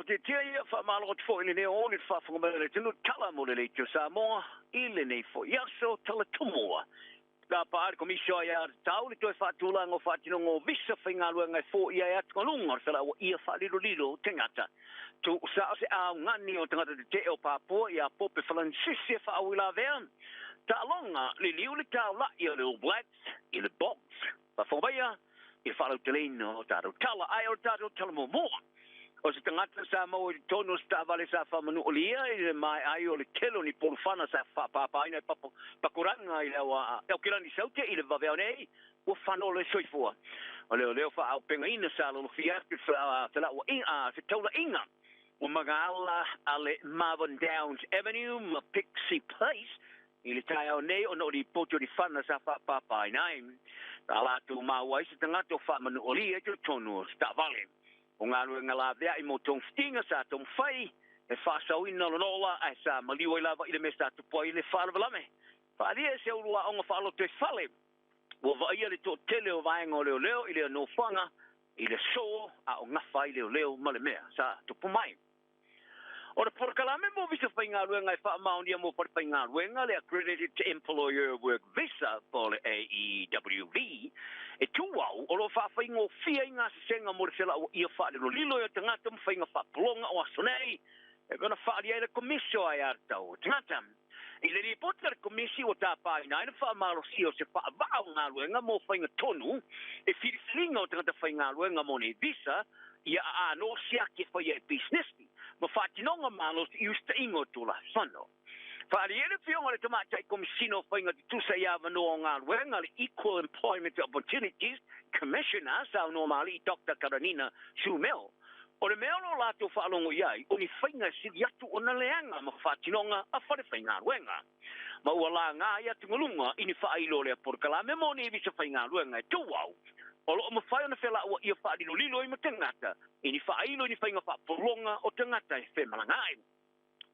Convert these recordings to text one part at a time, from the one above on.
Te ia wha malo atu foi i lenei o le faafofoga mai le tunu tala mo le leitio Samoa i lenei foi aso tala tumua. Ka pa le komisio ai a tau le toe whaatulanga o whaatinonga o visa whaingaluenga e fo ia e atugalunga o le whela ua ia whaalilolilo tengata. Tu sa o se au ngani o tangata te te o Papua ia Pope Falansisi e whaawila vea. Ta'alonga le liu le tau lai o le All Blacks i le box. Whafonga i le whaalauteleina o tātou tala ai o tātou tala momoa. O se tangata sa mau i tonu o se taavale sa faamanu'ulia i le mai ai o le tele o ni polofana sa faapapaina e pakuranga i le aukilani saute i le vaveao nei ua fanolo e soifua. O leo leo faaaupegaina sa lolofia atu fela'ua'iga se taula'iga ua magaala a le Marvin Downs Avenue ma Pixie Place i le taeao nei ona o lipoti o lifana sa faapapaina ai. Sa latou maua ai se tagata o faamanu'ulia i totonu o se taavale. O galuega lavea'i mo togafitiga sa taumafai e faasauina lona ola ae sa maliu ai lava i le mea sa tupu ai le faalavelave. Faalia e se ulua'oga faaloto e fale. Ua vaaia le to'atele o vaega o leoleo i le nofoaga i le sō a o gafa ai leoleo ma le mea sa tupu mai. O le polokalame mo visa faigaluega e faamaonia mo falefaigaluega le Accredited Employer Work Visa po le AEWV e tuau o lo faafaigofia i gasesega mo le fela'uaia faalilolilo e o tagata ma faiga faapologa o aso nei e pei ona faalia ai le komisio ai a tau tagata. I le lipoti a le komisi ua tapaina ai le faamalosia o se faavaa o galuega mo faiga tonu e filifiliga o tagata faigaluega mo nei visa ia aano siaki e faia e pisinisi ma faatinoga malosi i usita'iga o tulafono. Faaliele fioga le tamaitai komisina o faiga tutusa i avanoa o galuega le Equal Employment Opportunities Commissioner saunoa maali'i Dr. Karanina Sumel. O le mea o lo latou faalogo i ai o ni faiga e sili atu ona leaga ma faatinoga a falefaigaluega. Ma ua lagā ai atugaluga i ni faailo o lea polokalame mo ni visa faigaluega e tuau. O loo mafai ona fela'uaia faalilolilo ai ma tagata i ni faailo i ni faiga faapologa o tagata e femalagaai.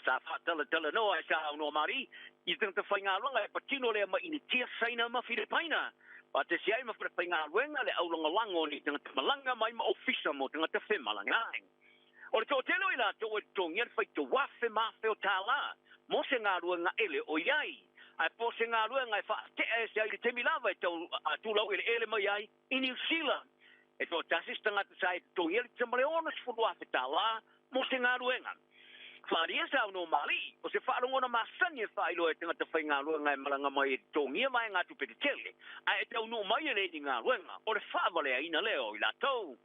Sa faatalatalanoa e saunoa mari i tagata faigaluega e patino lea mai Initia, Saina ma Filipaina. Faatasi ai ma falefaigaluega le aulagolago o ni tagata malaga mai ma ofisa mo tagata femalagaai. O le toatele o i latou e totogia le faitauafe ma afe o tālā mo se galuega ele o iai. Ae po se galuega e faate'a ese ai le taimi lava e tau tulau eleele mai ai i Niu Sila. E toatasi se tagata sa e totogia le tama le $60,000 mo se galuega. Wharia sa no mali, o se whaalongona masani e whailo e tangata whaingaluenga e malanga mai e totogia mai ngā tupe te tele, a e tau nuu mai e le ni ngāluenga, o le whaavalea ina leo i lātou.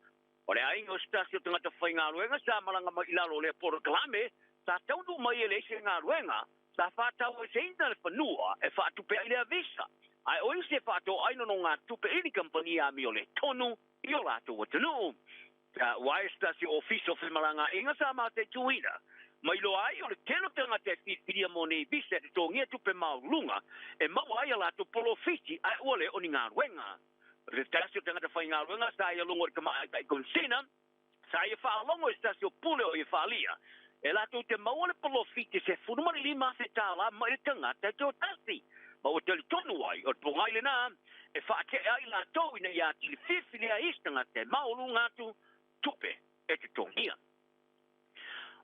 O le aiga o se tasi o tagata faigaluega sa malaga mai i lalo o lea polokalame, sa taunuu mai e leai se galuega, sa whātau e seina le fanua e whaatupe ai lea visa. Ae o isi e whaatoaina no ngā tupe i ni kampani amio le tonu i o lātou atunuu. Ua e se tasi o ofisa o femalagaaiga sa mataituina. Mai loa ai o le tele o tagata e filifilia mo nei visa e totogia tupe maualuluga e maua ai a latou polofiti ae ua le o ni galuega. O se tasi o tagata faigaluega sa ia logo i le tamaitai komisina, sa ia faalogo i se tasi o pule o ia faalia. E latou te maua le polofiti $15,000 mai le tagata e toatasi. Ma ua talitonu ai o le pogai lenā e faate'e ai latou ina ia atili filifili ai isi tagata e maualuga atu tupe e totogia.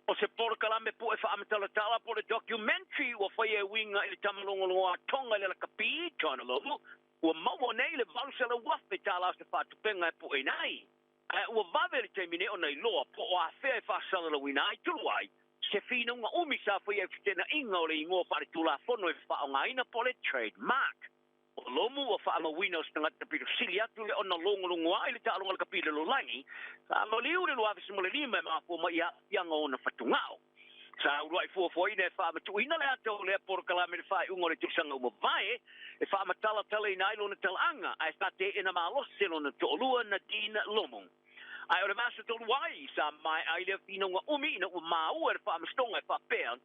O se polokalame pu'e faamatalatala po le documentary ua faia e uiga i le tamalogologo atoga i le lakapi Tona Lomu ua maua nei le $800,000 o se faatupega e pu'eina ai. Ae ua vave le taimi nei ona iloa po o afea e faasalalauina ai tulu ai se finauga umi sa faia e fetena'iga o le igoa faaletulafono e faaaogaina po le trademark. O Lomu ua faamauina o se tagata pitosili atu le ona logologo ai le taaloga lakapi i le lalolagi sa maliu le 2015 e mafua mai i aafiaga o ona fatugao. Sa uluai fuafuaina e faamatuuina le ata o lea polokalame le faaiuga o le tausaga ua mavae e faamatalatalaina ai lona talaaga ae sa teena malosi lona toalua Nadine Lomu. Ae o le vasa tolu ai sa mae ai lea finauga umi ina ua maua e le faamasinoga e faapea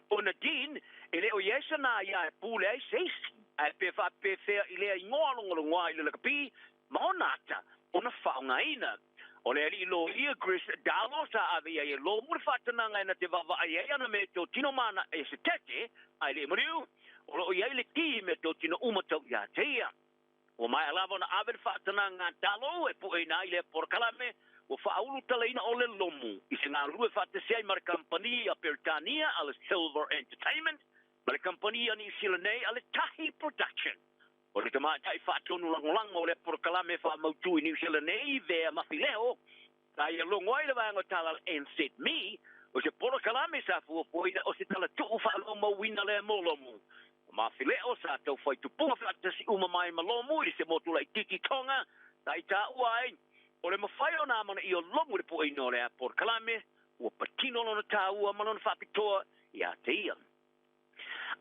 o Nadine e le o i ai sana ia e pule ai se isi ae pe faapefea i lea igoa logologoa i le lakapi ma ona ata ona faaaogaina. O le alii loia Chris Dalo sa ave i ai e Lomu le faatanaga e na te vaavaai ai ana meatotino ma ana e se tete ae le maliu o loo i ai le ki meatotino uma tau iā te ia. Ua maea lava ona ave le faatanaga a Dalo e pueina ai lea polokalame Ua faaulutalaina o le Lomu i se galulue faatasi ai ma le kamupani a Peretania a le Silver Entertainment ma le kamupani a Niu Sila nei a le Tahi Production. O le tamaitai faatonu lagolago o lea polokalame faamautu i Niu Sila nei, Vea Mafileho, sa ia logo ai le vaega o tala a le NZME, o se polokalame sa fuafuaina o se talatuu faamaumauina lea mo Lomu. O Mafileho sa taufai tupuga faatasi uma mai ma Lomu i se motu laitiiti Tonga, sa i taua ai o le mafai ona amanaia o Lomu i le pueina o lea polokalame, ua patino lona taua ma lona faapitoa ia te ia.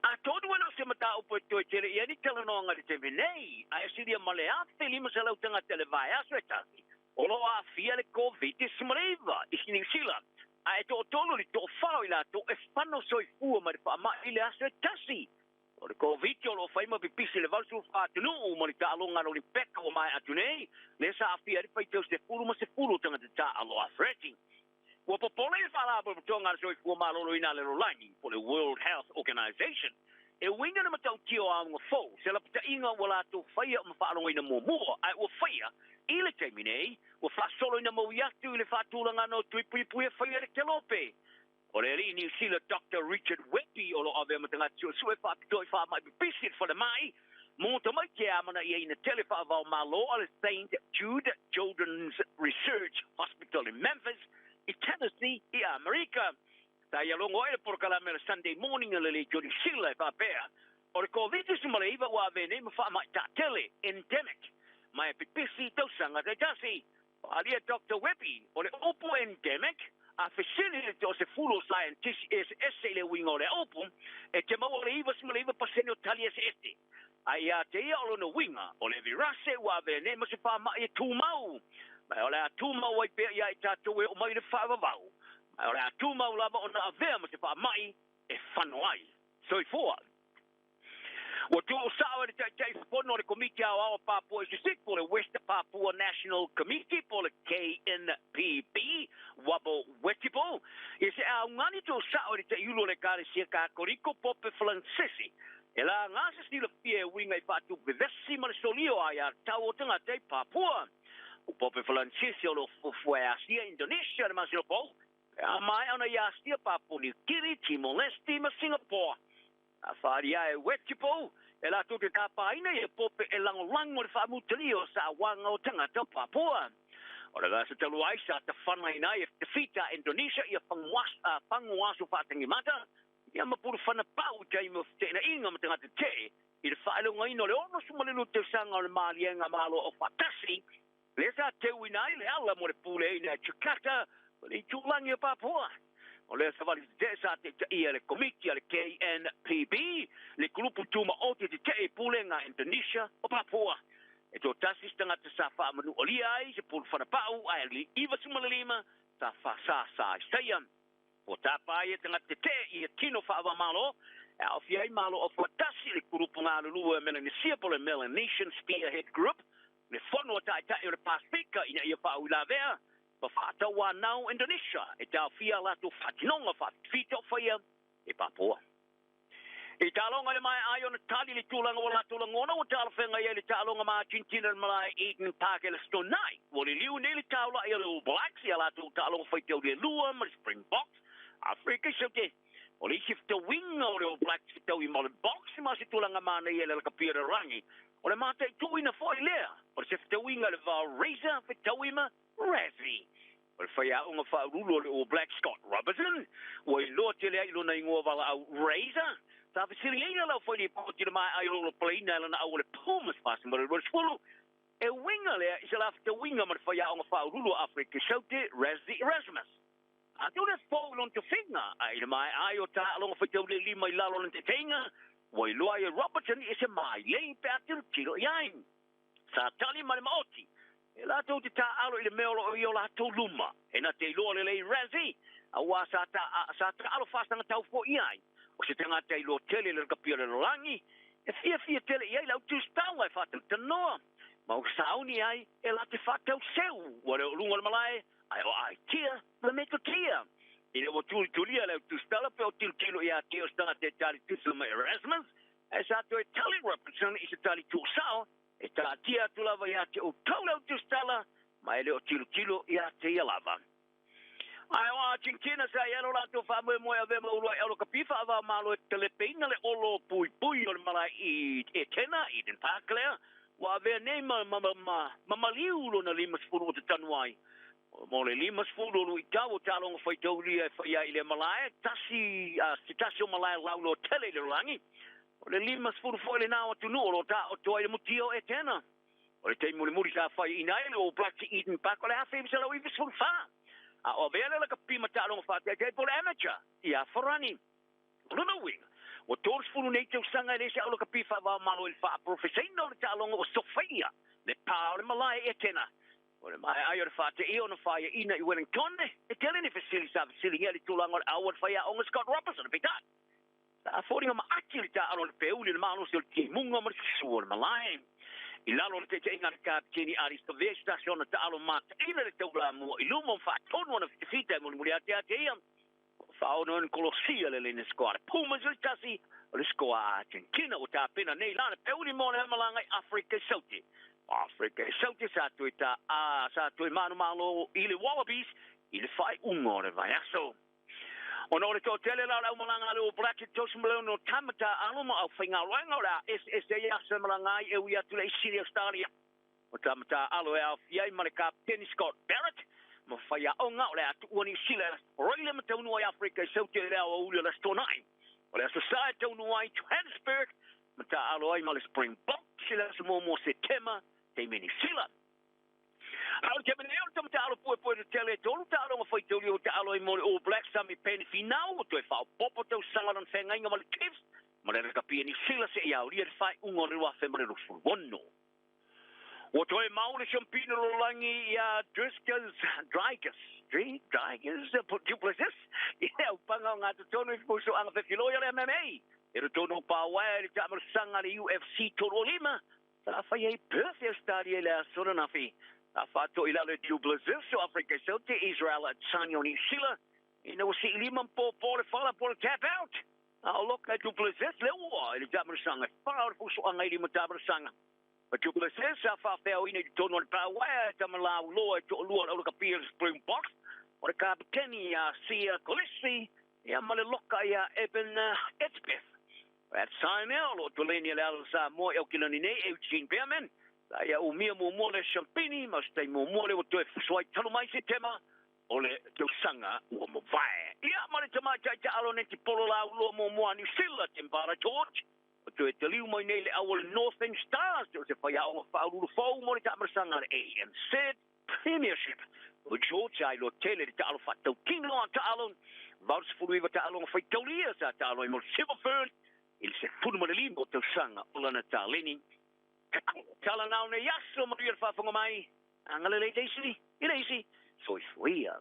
Atonu e le o se mataupu e toe tele i ai ni talanoaga i le taimi nei, ae silia ma le 1,500 tagata i le vaiaso e tasi o lo o aafia i le Koviti-19 i Niu Sila, ae toatolu i le toafa o i latou e fano soifua mai le faamai i le aso e tasi. O le Koviti o lo o fai ma pipisi i le 84 atunuu ma le taaloga a le Olympic ua maea atu nei, lea sa aafia ai le faitau 10 ma 10 o tagata taaalo afereti. Ua popole le Faalapotopotoga a le Soifua Maloloina a le Lalolagi, po o le World Health Organization, e uiga le matautia o auga fou, se lapataiga ua latou faia ma faalogoina muamua, ae ua faia i le taimi nei, ua faasoloina maui atu i le faatulagaga o tui puipui e faia e le Kelope. O le alii Niu Sila Doctor Richard Webby o lo o avea ma tagata suesue faapitoa i faamai pipisi i le falemai mo tamaiti e amanaiaina tele faavao-malo a le Saint Jude Children's Research Hospital i Memphis, i Tennessee, i Amerika. Sa ia logo ai le polokalame o le Sunday Morning a le Leitio Niu Sila e faapea, O le Koviti-19 ua avea nei ma faamai taatele, endemic, ma e pipisi i tausaga taitasi. Faaalia Doctor Webby, o le upu endemic, a fesili le toasefulu o saienitisi eseese i le uiga o lea upu, e te maua le 99 pasene o tali eseese. A ia te ia o lona uiga, o le virase ua avea nei ma se faamai e tumau, ma o le a tumau ai pea ia i tatou e oo mai i le faavavau, ma o le a tumau lava ona avea ma se faamai e fano ai. Soifua. Ua tuusao e le Taitaifono o le Komiti Aoao o Papua i Sisifo, po o le West Papua National Committee po o le KNPB, Wabo Wetipo, i se augani tuusao e le Taiulu o le Ekalesia Katoriko Pope Falansese e laga se silafia e uiga i faatupevesi ma le solia o aiatatau o tagata i Papua. O Pope Falansese o lo o fuafua e Asia, Indonesia le masina fou, pe a maea ona i Asia, Papua New Guinea, Timor-Leste ma Singapore. A whaaria e Wetipo, e latou te tāpāina i a Pope e lagolago le faamutalia o saoaga o tagata o Papua. O le vaiaso talu ai sa tafanaina ai e Tafita a Indonesia ia Fangoaso Faatagimata ia ma Pulufana Pau i taimi o feteenaiga ma tagata tetee i le faailogaina o le 62 tausaga o le Maliega Malo Aufaatasi lea sa teuina ai le ala mo le puleaina e Jakarta ma le itulagi o Papua. O lea savali tetee sa taitaia e le Komiti a le KNPB, le kulupu tumaoti tetee i pulega a Indonesia o Papua. E toatasi se tagata sa faamanualia ai se pulu fanapau ae 95 sa faasāsā i saia. Ua tapa ai e tagata tetee ia tino faava-o-Malo e aofia ai Malo Aufaatasi, le kulupu galulue o Melanesia po o le Melanesian Spearhead Group, le Fono a Taitai o le Pasefika ina ia faauilavea ma faatauanau Indonesia e taofia a latou faatinoga faafitafita o faia e Papua. I taaloga i le maea ai ona tali le tulaga ua latou lagona ua talafeagai ai le taaloga ma Argentina i le malae Eden Park i le Aso Toonai. Ua liliu nei le taulai a le All Blacks i a latou taaloga faitauli e lua ma le Springboks Afrika i Saute. O le isi fetauiga o le All Blacks fetau i Modern Box ma se tulaga manaia i le lakapia o le rangi. O le mataituina foi lea o se fetauiga i le va o Razor fetaui ma Razzie. O le faiaoga faauluulu o le All Blacks Scott Robertson ua iloa tele ai i lona igoa valaau Razor, sa fesiliina lau failipoti i le maea ai o lona paleina e lana au o le Pumas 2020. E uiga lea i se la fetauiga ma le faiaoga faauluulu o Afrika i Saute Razzie Erasmus. Atonu e fou i lona tofiga, ae i le maea ai o taaloga faitauli e lima i lalo o lona taitaiga, ua iloa ai e Robertson i se mailei pe a tilotilo i ai. Sa tali ma le maoti, e latou te taaalo i le mea o lo o i o latou luma. E na te iloa lelei Razzie, auā sa sa taaalo faasagatau foi i ai. O se tagata iloa tele i le lakapi o le lalolagi, e fiafia tele i ai le au tusitala e faatalatalanoa ma o sauni ai e la te faatau seu ua le o luga o le malae Ae o aitia ma metotia. Ina ua tulitulia le au tusitala pe o tilotilo ia te o se tagata e tali tusa ma Erasmus, ae sa toe tali Robertson i se tali tuusao, e taatia atu lava ia te outou le au tusitala, Ma e le o tilotilo ia te ia lava. Ae o Argentina sa i alo latou faamoemoe e avea ma uluai aulakapi faava-o-Malo e telepeina le olo puipui o le malae i Etena, Eden Park lea ua avea nei ma, ma, ma, ma maliu lona 50 o tatanu ai. Mo le 50 o luitau o taaloga faitaulia e fai ai i lea malae, tasi, se tasi o malae lauloa tele i le lalolagi. O le 50 foi lena o atunuu o lo o taoto ai le mutia o Etena. O le taimi mulimuli sa faiaina ai le All Blacks i Eden Park o le 1994. A o avea le lakapi ma taaloga faataitai po o le amateur ia Farani. O lona uiga, ua 30 nei tausaga e leai se aulakapi faava-o-Malo i le faaprofesaina o le taaloga ua sofaia le pa o le malae i Etena. O le maea ai o le faateia ona faiaina i Wellington, e tele ni fesili sa fesiligia i le tulaga o le au a le faiaoga Scott Robertson, peitai, sa foliga maati le taaalo a le peuli i le malosi o le timuga ma le susu o le malae. I lalo o le taitaiga a le Kapeteni Ardie Savea i se tasi o ana taalo mataina le taulamua i luma ma faatonu ana fitafita e mulimuli ate ate ia. Faaono ona kolosia le laina scoa a le Pumas i le 1 o le scoa a Argentina ua tapena nei la le peuli mo le malaga i Afrika i Saute. Afrika i Saute sa toe ta a sa toe manumalo i le Wallabies i le faaiuga o le vaiaso. Ona o le toatele la o le aumalaga a le All Blacks i le 30 o tama taaalo ma aufaigaluega o le a eseese ai aso e malaga ai e ui atu le Isili Australia. O tama taaalo e aofia ai ma le Kapeteni Scott Barrett ma faiaoga o le a tuua Niu Sila e Australia ma taunuu ai Afrika i Saute i le aoauli o le Aso Toonai. O le Aso Sa e taunuu ai Johannesburg ma taaalo ai ma le Springboks i le aso muamua o Setema taimi Niu Sila. A o le taimi nei o le tama taaalo puepue tetele e tolu taaloga faitaulia ua taaalo ai mo le All Blacks Sammy Penny Finau ua toe faaopoopo tausaga lona feagaiga ma le Chiefs ma le lakapi e Niu Sila seia aulia le faaiuga o le 2026. Ua toe mau le siampina lalolagi ia Dricus, Dricus, Du Plessis i le aupaga o gatotonu i fusuaga fefiloi o le MMA i totonu o Pauaea i le taamalosaga a le UFC 35 sa faia i Perth i Australia i le aso ananafi. Sa faato'i lalo e Du Plessis o Afrika i Saute, Israel Adesanya o Niu Sila ina ua siilima ma pōpō le fala po o le tap out. A o loka e Du Plessis le ua i le taamalosaga e fa o le fusuaga i lima taamalosaga. O Du Plessis sa faafeaoina i totonu o le pauaea e tama lauloa e toalua o le aulakapi o le Springboks o le kapeteni ia Siya Kolisi ia ma le loka ia Eben Etzebeth. O Adesanya o lo o toleni e le ala Samoa i Aukilani nei Eugene Bareman sa ia umia muamua le siampini ma o se taimi muamua lea ua toe fusuai talu mai Setema o le tausaga ua mavae. Ia ma le tamaitai taalo nei polo lauloa muamua a Niu Sila Timbara George o toe taliu mai nei le au o le Northern Stars o se faiaoga faauluulu fou mo le taamalosaga a le ANZ Premiership. O George ai loa tele le taalo faatautino a taalo 89 taaloga faitaulia sa taalo ai mo le Silver Fern i le 15 o tausaga o lana taleni. Tala nao nei aso manuia le faafofoga mai. Agalelei le isi i le isi. Soifua.